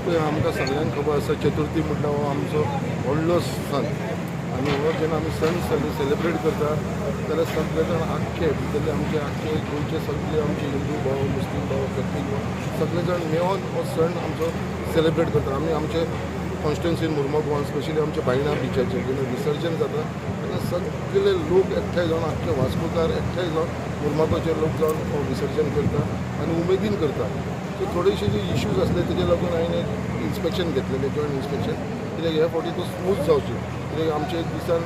पळय आमकां सगळ्यांक खबर आसा, चतुर्थी म्हटल्यार हो आमचो व्हडलो सण आनी हो जेन्ना आमी सण सेलिब्रेट करता जाल्यार सगळे जाण आख्खे भितरले आमचे आख्खे गोंयचे सगळे आमचे हिंदू भाव, मुस्लीम भाव, कॅथलीक भाव सगळे जाण मेळोन हो सण आमचो सेलिब्रेट करता. आमी आमचे कॉन्स्टिट्युन्सीन मुर्मगांवान स्पेशली आमच्या बायणा बिचाचेर जेन्ना विसर्जन जाता तेन्ना सगळे लोक एकठांय जावन आख्खे वास्कोकार एकठांय जावन मुर्मगांवचे लोक जावन हो विसर्जन करता आनी उमेदीन करता. सो थोडेशे जे इश्यूज आसले तेजे लागून हांवें एक इन्स्पेक्शन घेतलेलें, जॉयंट इन्स्पेक्शन, कित्याक ह्या फावटी तो स्मूथ जावची, कित्याक आमचे दिसान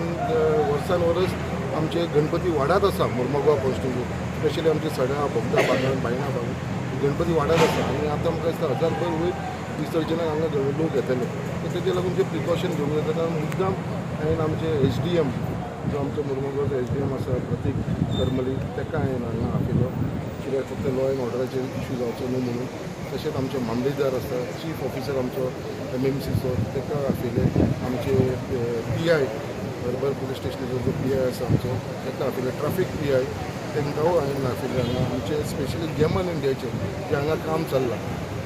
वर्सान वर्स आमचे गणपती वाडात आसा मुर्मगांव कॉन्स्टिट्युन्सी, स्पेशली आमचे सडा बोगदा भागान बायणा भागान गणपती वाडात आसा आनी आतां आमकां दिसता 1000 वयर विसर्जनाक हांगा लोक येतले. सो तेजे लागून जे प्रिकॉशन घेवंक जाता कारण मुद्दाम हांवें आमचे एसडीएम जो आमचो मुर्मगांवचो एसडीएम आसा प्रतीक करमली ताका हांवें हांगा आपयलो, कित्याक फक्त लॉ एंड ऑर्डराचेर इशू जावचो न्हू म्हणून. तशेंच आमचे मामलेदार आसा, चीफ ऑफिसर आमचो एमएमसीचो ताका आपयले, आमचे पीआय हर्बर पुलीस स्टेशनाचो जो पीआय आसा आमचो ताका आपयले, ट्राफीक पीआय तांकां हांवें आपयले हांगा. आमचे स्पेशली गेमन इंडियाचे जे हांगा काम चल्लां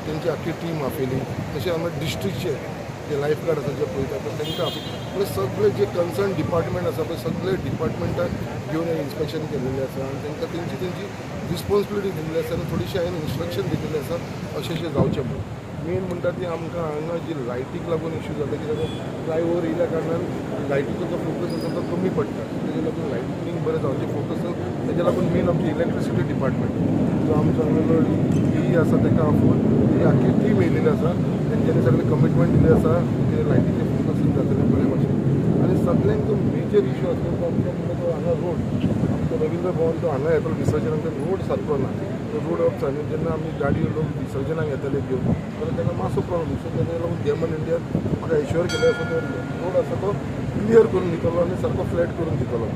तेंची आख्खी टीम आपयली. तशें आमचे डिस्ट्रिक्टचे जे लायफ गार्ड आसा जे पळयता पळय तांकां आपयले. म्हणजे सगळे जे कन्सर्न डिपार्टमेंट आसा पळय सगळे डिपार्टमेंटाक घेवन इन्स्पेक्शन केलेलें आसा आनी तांकां तेंची तेंची रिस्पॉन्सिबिलिटी दिल्ली आसा आनी थोडीशी हांवें इन्स्ट्रक्शन दिलेलें आसा अशें अशें जावचें म्हणून. मेन म्हणटा ती आमकां हांगा जी लायटीक लागून इश्यू जाता, कित्याक फ्लायओवर येयल्या कारणान लायटीचो जो फोकस आसा तो कमी पडटा, तेजे लागून लायटींग बरें जावचें फोकस तेजे लागून मेन आमची इलेक्ट्रिसिटी डिपार्टमेंट जो आमचो हांगा ई आसा ताका आफोवन ही आख्खी टीम येयलेली आसा, तेंच्यांनी सगळें कमिटमेंट दिल्लें आसा की लायटीचें फोकसींग जातलें बरें भाशेन. आनी सगळ्यांक जो मेजर इश्यू आसलो तो आमचो म्हणटा तो हांगा रोड, आमचो रवींद्र भवन तो हांगा येतलो विसर्जनाक रोड सारको ना, तो रोड ऑफ आनी जेन्ना आमी गाडयो लोक विसर्जनाक येतले घेवन जाल्यार ताका मातसो प्रॉब्लम. सो तेका लागून गेमन इंडियान म्हाका एश्योर केलें आसा तो रोड आसा तो क्लियर करून दितलो आनी सारको फ्लॅट करून दितलो.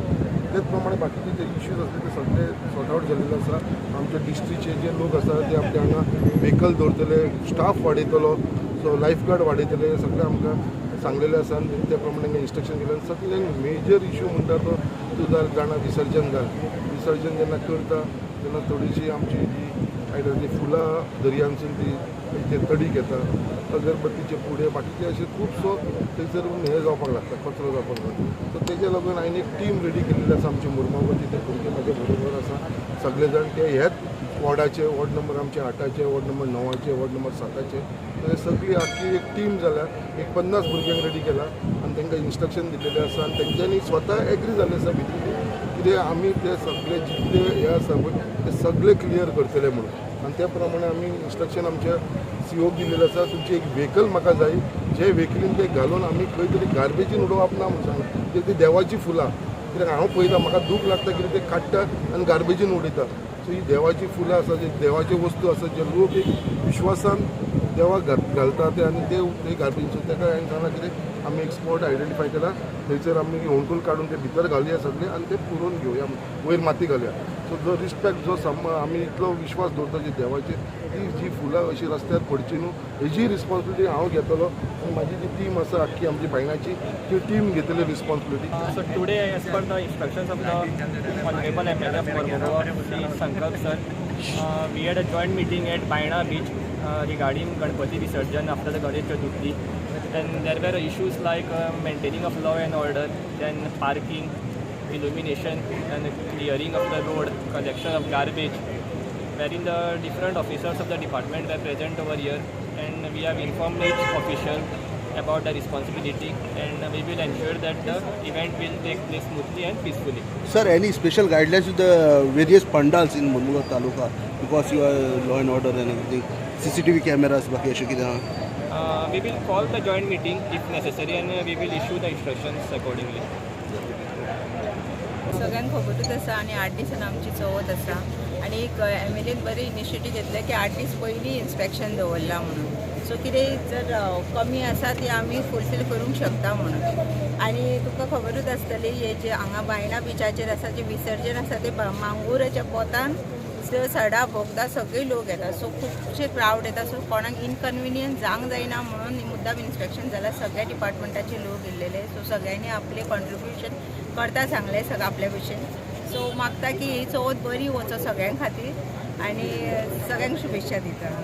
तेच प्रमाणे बाकीचे जे इश्यूज आसले ते सगळे सॉर्ट आवट जाल्लेले आसा. आमचे डिस्ट्रिक्टचे जे लोक आसा ते आपले हांगा व्हेकल दवरतले, स्टाफ वाडयतलो, सो लायफ गार्ड वाडयतले, सगळें आमकां सांगलेलें आसा आनी त्या प्रमाणे इन्स्ट्रक्शन दिलें. आनी सगळ्यांक मेजर इश्यू म्हणटा तो तूं जाणा विसर्जन जालें, विसर्जन जेन्ना करता तेन्ना थोडीशी आमची जी आयदन ती फुलां दर्यांसून ती ते तडीक येता, अगरबत्तीचे पुडे बाकीचे अशे खुबसो थंयसर हें जावपाक लागता, कचरो जावपाक लागता. सो तेजे लागून हांवें एक टीम रेडी केल्ली आसा आमची मुर्मगांवची, ते भुरगे म्हाजे बरोबर आसा सगळे जाण, ते ह्याच वॉर्डाचे, वॉर्ड नंबर आमचे 8चे, वॉर्ड नंबर 9चे, वॉर्ड नंबर 7चे, सगळी आख्खी एक टीम जाल्या, एक 50 भुरग्यांक रेडी केला आनी तांकां इन्स्ट्रक्शन दिलेलें आसा आनी तेंच्यांनी स्वता एग्री जाल्लें आसा भितर कितें आमी ते सगळे जितले हे आसा पळय ते सगळे क्लियर करतले म्हणून. आनी त्या प्रमाणे आमी इन्स्ट्रक्शन आमच्या सीओक दिलेलें आसा, तुमची एक व्हेकल म्हाका जाय, जे व्हेकलीन ते घालून आमी खंय तरी गार्बेजीन उडोवप ना म्हणून सांगलां, कित्याक ती देवाची फुलां, कित्याक हांव पळयता म्हाका दूख लागता कित्याक ते काडटा आनी गार्बेजीन उडयता. सो ही देवाची फुलां आसा, जे देवाच्यो वस्तू आसा, जे लोक एक विश्वासान देवाक घालता ते आनी ते गार्बेज. सो ताका हांवें सांगलां कितें आमी एक स्पॉट आयडेंटिफाय केला, थंयसर आमी होणकूल काडून ते भितर घालया सगळे आनी ते पुरोवन घेवया, वयर माती घालया. सो जो रिस्पेक्ट जो आमी इतलो विश्वास दवरता जी देवाचेर, ती जी फुलां अशी रस्त्यार पडची न्हू हेजी रिस्पॉन्सिबिलिटी हांव घेतलो आनी म्हाजी जी टीम आसा आख्खी आमची बायणाची ती टीम घेतली responsibility. So today as per the instructions of the honourable MLA of Mormugao Shri Sankalp sir, we had a joint meeting at Baina beach regarding Ganpati Visarjan after the Ganesh Chaturthi. Then there were issues like maintaining of law and order, then parking, illumination, and clearing of the road, collection of garbage, wherein the different officers of the department were present over here, and we have informed each official about the responsibility, and we will ensure that the event will take place smoothly and peacefully. Sir, any special guidelines with the various pandals in Mormugao Taluka, because you are law and order and everything, CCTV cameras बाकी अशें कितें आहा? We will call the joint meeting if necessary, and we will issue the instructions accordingly. सगळ्यांक खबरूच आसा आनी 8 दिसान आमची चवथ आसा आनी एक एमएलएन बरी इनिशिएटीव घेतल्या की 8 दीस पयलीं इन्स्पेक्शन दवरलां म्हणून. सो कितें जर कमी आसा ती आमी फुलफील करूंक शकता म्हणून. आनी तुका खबरूच आसतली हे जे हांगा बायणा बिचाचेर आसा जे विसर्जन आसा ते मांगुराच्या पोतान सडा बोगदा सगळे लोक येता, सो खुबशे क्रावड येता, सो कोणाक इनकन्विनियन्स जावंक जायना म्हणून मुद्दाम इन्स्पेक्शन जालां. सगळ्या डिपार्टमेंटाचे लोक येयल्लेले, सो सगळ्यांनी आपलें कॉन्ट्रिब्युशन करता सांगलें सगळं आपल्या भशेन. सो मागता की ही चवथ बरी वचो सगळ्यां खातीर आनी सगळ्यांक शुभेच्छा दिता.